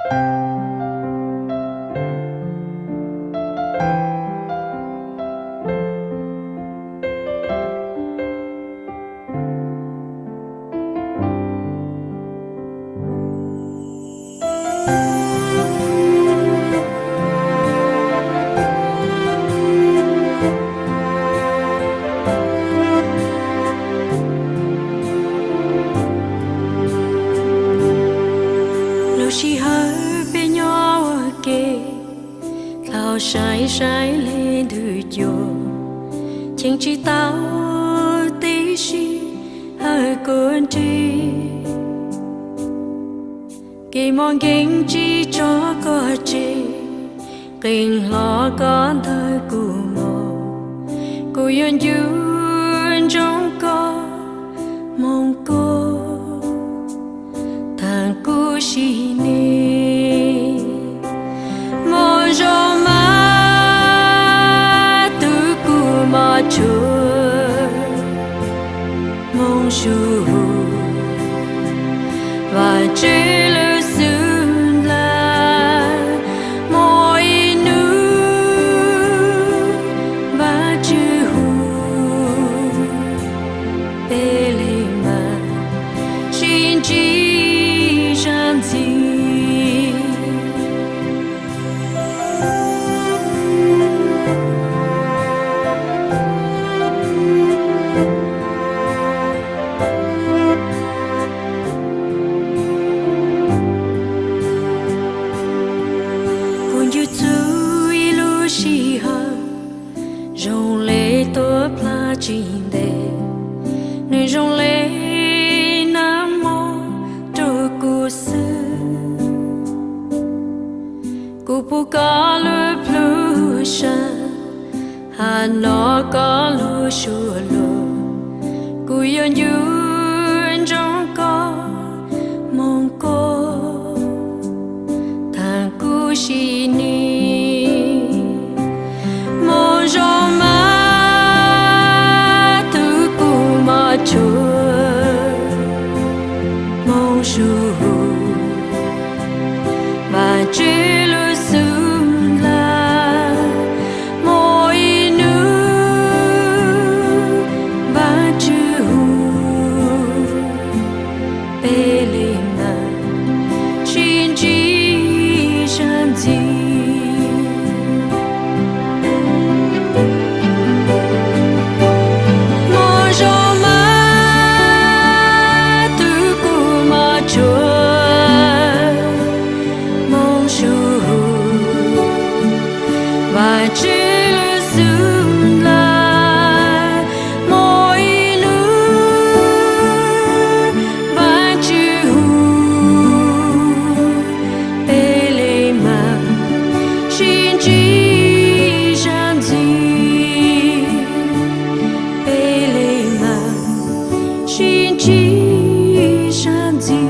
Lub sij hawm peb nyob ua ke, thaum saib saib li ntug cuaj, cheem tsis tau tib si hawm kuv nrig. Kev mob nkeeg tsis tso koj tseg, qee hlo koj ntawm kuv mog. Kuv yuav ncu ntsoov koj, moog koj taag kuv sim neej. Moog zoo mas tug kuv mos tshua, moog sub hum Vaajtswv lub xub ntaag. Muaj ib nub Vaajtswv hu peb le maam sib ntsib zag ntxiv. Kuv ncu txug ib lub sij hawm zoo le tuam plab tsis ntev, nwg zoo le nag hmo rua kuv xwb. Kuv pum koj lub plhu sab, hab nov koj lub suab lug. Kuv yuav ncu ntsoov koj, moog koj taag kuv sim neej. Moog zoo mas tug kuv mos tshua, moog sub hum Vaajtswv lub xub ntaag. Muaj ib nub Vaajtswv hu peb le maam sib ntsib zag ntxiv. Moog zoo mas tug kuv mos tshua, moog sub hum Vaajtswv lub xub ntaag. Muaj ib nub Vaajtswv hu peb le maam sib ntsib zag ntxiv. Peb le maam sib ntsib zag ntxiv.